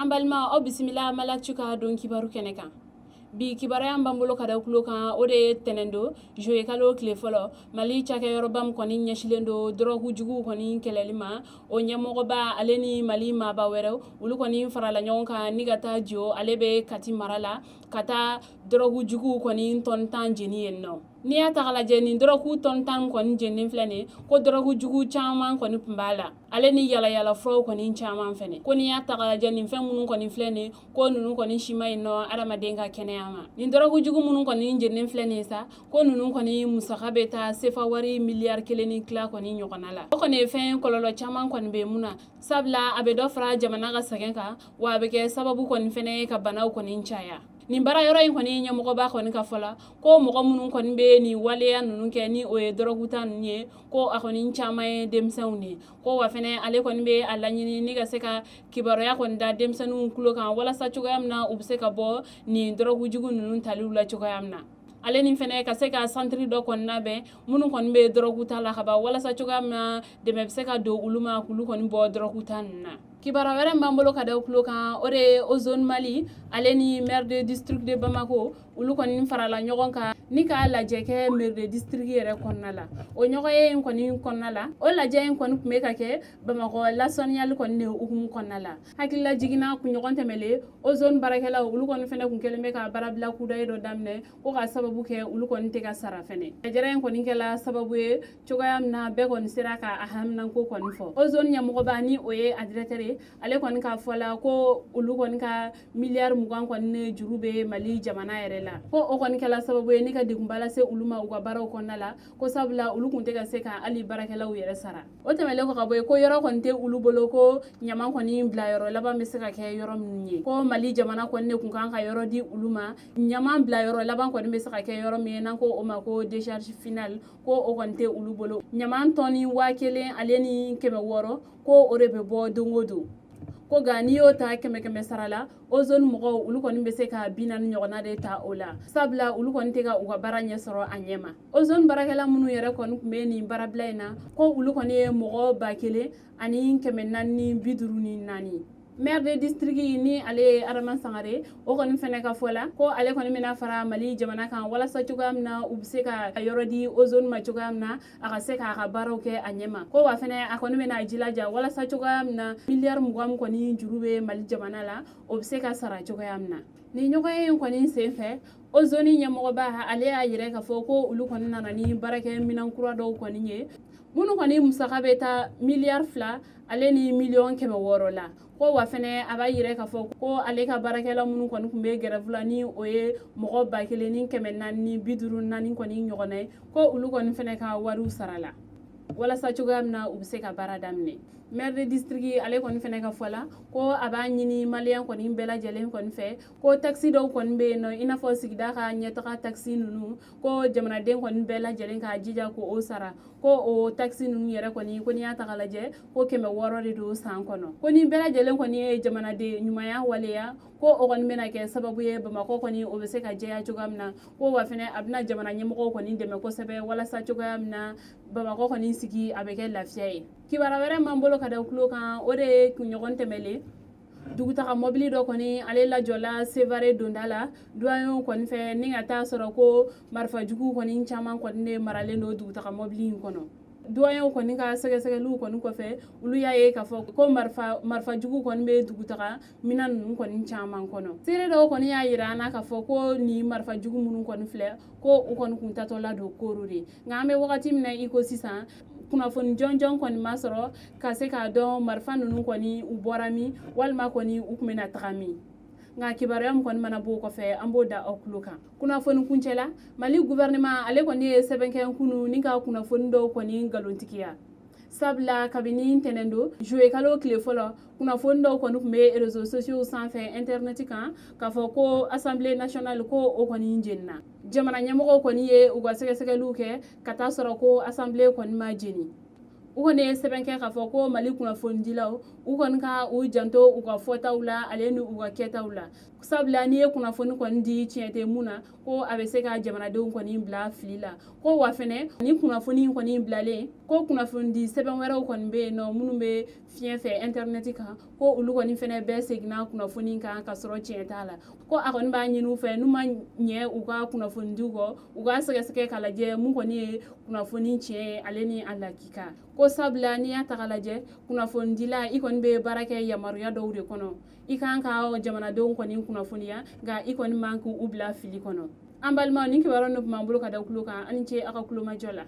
An balima, aw bisimila Maliactu ka don kibaru kɛnɛ kan. Bi kibaruya b'an bolo ka da tulo kan, o de ye tɛnɛn don, juillet kalo tile fɔlɔ, Mali cakɛyɔrɔba min kɔni ɲɛsilen don dɔrɔgu juguw kɔni kɛlɛli ma, o ɲɛmɔgɔba, ale ni Mali maaba wɛrɛw, olu kɔni farala ɲɔgɔn kan ni ka taa jo, ale bɛ Kati mara la, ka taa dɔrɔgu juguw kɔni tɔni 10 jeni yen nɔ. N'i y'a ta k'a lajɛ, nin dɔrɔgu tɔni 10 kɔni jeninen filɛ nin, ko dɔrɔgu jugu caman kɔni tun b'a la, ale ni yalayala furaw kɔni caman fɛnɛ. Ko n'i y'a ta k'a lajɛ, nin fɛn minnu kɔni filɛ nin, ko ninnu kɔni si ma ɲi nɔ adamaden ka kɛnɛya ma. Nin dɔrɔgu jugu minnu kɔni jeninen filɛ nin sa, ko ninnu kɔni musaka bɛ taa sefa wari miliyari kelen ni tila kɔni ɲɔgɔnna la. O kɔni ye fɛn kɔlɔlɔ caman kɔni bɛ mun na, sabula a bɛ dɔ fara jamana ka sɛgɛn kan, wa a bɛ kɛ sababu kɔni fɛnɛ ye ka banaw kɔni caya. Nin baara yɔrɔ in kɔni ɲɛmɔgɔba kɔni ka fɔ la, ko mɔgɔ minnu kɔni bɛ nin waleya ninnu kɛ, ni o ye dɔrɔguta ninnu ye, ko a kɔni caman ye denmisɛnw de ye. Ko wa fɛnɛ, ale kɔni bɛ a laɲini ni ka se ka kibaruya kɔni da denmisɛnninw tulo kan, walasa cogoya min na u bɛ se ka bɔ nin dɔrɔgu jugu ninnu taliw la cogoya min na, ale ni fɛnɛ ka se ka santiri dɔ kɔni labɛn minnu kɔni bɛ dɔrɔgu ta la ka ban, walasa cogoya min na dɛmɛ bɛ se ka don olu ma k'olu kɔni bɔ dɔrɔgu ta ninnu na. Kibaruya wɛrɛ min b'an bolo ka da tulo kan, o de ye Ozone Mali, ale ni maire de district de Bamako, olu kɔni farala ɲɔgɔn kan ni k'a lajɛ kɛ maire de district yɛrɛ kɔnɔna la. O ɲɔgɔnye in kɔni kɔnɔna la, o lajɛ in kɔni tun bɛ ka kɛ Bamakɔ lasaniyali kɔni de hukumu kɔnɔna la. Hakilila jiginna, kunɲɔgɔn tɛmɛlen, Ozone baarakɛlaw, olu kɔni fɛnɛ kun kɛlen bɛ ka baarabila kudayi dɔ daminɛ, ko ka sababu kɛ olu kɔni tɛ ka sara fɛnɛ. Lajɛrɛ in kɔni kɛla sababu ye cogoya min na bɛɛ kɔni sera ka a haminanko kɔni fɔ. Ozone ɲɛmɔgɔba, ni o ye a directeur ye, ale kɔni k'a fɔ la ko olu kɔni ka miliyari 20 kɔni ne juru bɛ Mali jamana yɛrɛ la, ko o kɔni kɛla sababu ye ni ka degunba lase olu ma u ka baaraw kɔnɔna la, ko sabula olu kun tɛ ka se ka hali baarakɛlaw yɛrɛ sara. O tɛmɛlen kɔ ka bɔ yen, ko yɔrɔ kɔni tɛ olu bolo ko ɲaman kɔni bila yɔrɔ laban bɛ se ka kɛ yɔrɔ minnu ye, ko Mali jamana kɔni de kun kan ka yɔrɔ di olu ma, ɲaman bila yɔrɔ laban kɔni bɛ se ka kɛ yɔrɔ min ye, n'an ko o ma ko décharge finale, ko o kɔni tɛ olu bolo. Ɲaman tɔni 1600, ko o de bɛ bɔ don o don, ko nka n'i y'o ta kɛmɛ kɛmɛ sara la, Ozone mɔgɔw, olu kɔni bɛ se ka 40 ɲɔgɔnna de ta o la, sabula olu kɔni tɛ ka u ka baara ɲɛ sɔrɔ a ɲɛ ma. Ozone baarakɛla minnu yɛrɛ kɔni tun bɛ nin baarabila in na, ko olu kɔni ye mɔgɔ 1454. Maire de district, ni ale ye Adama Sangare, o kɔni fɛnɛ ka fɔ la ko ale kɔni bɛna fara Mali jamana kan, walasa cogoya min na u bɛ se ka yɔrɔ di Ozone ma cogoya min na a ka se k'a ka baaraw kɛ a ɲɛ ma. Ko wa fɛnɛ, a kɔni bɛna jilaja walasa cogoya min na miliyari 20 min kɔni juru bɛ Mali jamana la, o bɛ se ka sara cogoya min na. Nin ɲɔgɔnye in kɔni senfɛ, Ozone ɲɛmɔgɔba, ale y'a yira k'a fɔ ko olu kɔni nana ni baarakɛ minɛn kura dɔw kɔni ye, minnu kɔni musaka bɛ taa miliyari 2 ale ni miliyɔn 600 la. Ko wa fɛnɛ, a b'a yira k'a fɔ ko ale ka baarakɛla minnu kɔni tun bɛ grève la, ni o ye mɔgɔ 1454 kɔni ɲɔgɔnna ye, ko olu kɔni fɛnɛ ka wariw sara la, walasa cogoya min na u bɛ se ka baara daminɛ. Maire de district, ale kɔni fɛnɛ ka fɔ la ko a b'a ɲini maliyɛn kɔni bɛɛ lajɛlen kɔni fɛ, ko taxe dɔw kɔni bɛ yen nɔ, i n'a fɔ sigida ka ɲɛtaga taxe ninnu, ko jamanaden kɔni bɛɛ lajɛlen k'a jija ko o sara. Ko o taxe ninnu yɛrɛ kɔni, ko n'i y'a ta k'a lajɛ, ko 600 de don san kɔnɔ. Ko ni bɛɛ lajɛlen kɔni ye jamanaden ɲumanya waleya, ko o kɔni bɛna kɛ sababu ye Bamakɔ kɔni o bɛ se ka jɛya cogoya min na. Ko wa fɛnɛ, a bɛna jamana ɲɛmɔgɔw kɔni dɛmɛ kosɛbɛ, walasa cogoya min na Bamakɔ kɔni sigi a bɛ kɛ lafiya ye. Kibaruya wɛrɛ m'an bolo ka da tulo kan, o de ye kunɲɔgɔn tɛmɛlen, dugutaga mɔbili dɔ kɔni, ale lajɔla Sevare donda la duwanyew kɔni fɛ, ni ka taa sɔrɔ ko marifajugu kɔni caman kɔni de maralen don dugutaga mɔbili in kɔnɔ. Duwanyew kɔni ka sɛgɛsɛgɛliw kɔni kɔfɛ, olu y'a ye k'a fɔ ko marifajugu kɔni bɛ dugutaga minɛn ninnu kɔni caman kɔnɔ. Seere dɔw kɔni y'a yira an na k'a fɔ ko nin marifajugu minnu kɔni filɛ, ko u kɔni kun tatɔla don Koro de. Nka an bɛ wagati min na i ko sisan, kunnafoni jɔnjɔn kɔni ma sɔrɔ ka se k'a dɔn marifa ninnu kɔni u bɔra min, walima kɔni u tun bɛna taga min. Nka kibaruya min kɔni mana bɔ o kɔfɛ, an b'o da aw tulo kan. Kunnafoni kuncɛ la, Mali gouvernement, ale kɔni ye sɛbɛn kɛ kunu ni ka kunnafoni dɔw kɔni nkalontigiya, sabula kabini ntɛnɛn don, juillet kalo tile fɔlɔ, kunnafoni dɔw kɔni tun bɛ réseaux sociaux sanfɛ, internet kan, k'a fɔ ko Assemblée nationale, ko o kɔni jenina. Jamana ɲɛmɔgɔw kɔni ye u ka sɛgɛsɛgɛliw kɛ ka taa sɔrɔ ko assemblée kɔni ma jeni. U kɔni ye sɛbɛn kɛ k'a fɔ ko Mali kunnafonidilaw, u kɔni ka u janto u ka fɔtaw la, ale ni u ka kɛtaw la, sabula n'i ye kunnafoni kɔni di tiɲɛ tɛ mun na, ko a bɛ se ka jamanadenw kɔni bila fili la. Ko wa fɛnɛ, ni kunnafoni kɔni bilalen Ko kunnafonidi sɛbɛn wɛrɛw kɔni bɛ yen nɔ minnu bɛ fiɲɛ fɛ internet kan, ko olu kɔni fɛnɛ bɛɛ seginna kunnafoni kan ka sɔrɔ tiɲɛ t'a la. Ko a kɔni b'a ɲini u fɛ, n'u ma ɲɛ u ka kunnafonidiw kɔ, u k'a sɛgɛsɛgɛ k'a lajɛ mun kɔni ye kunnafoni tiɲɛ ye, ale ni a lakika. Ko sabula n'i y'a ta k'a lajɛ, kunnafonidila, i kɔni bɛ baara kɛ yamaruya dɔw de kɔnɔ. I kan ka jamanadenw kɔni kunnafoniya, nka i kɔni man k'u bila fili kɔnɔ. An balimaw, nin kibaruya ninnu tun b'an bolo ka da tulo kan. Aw ni ce aw ka kulomajɔ la.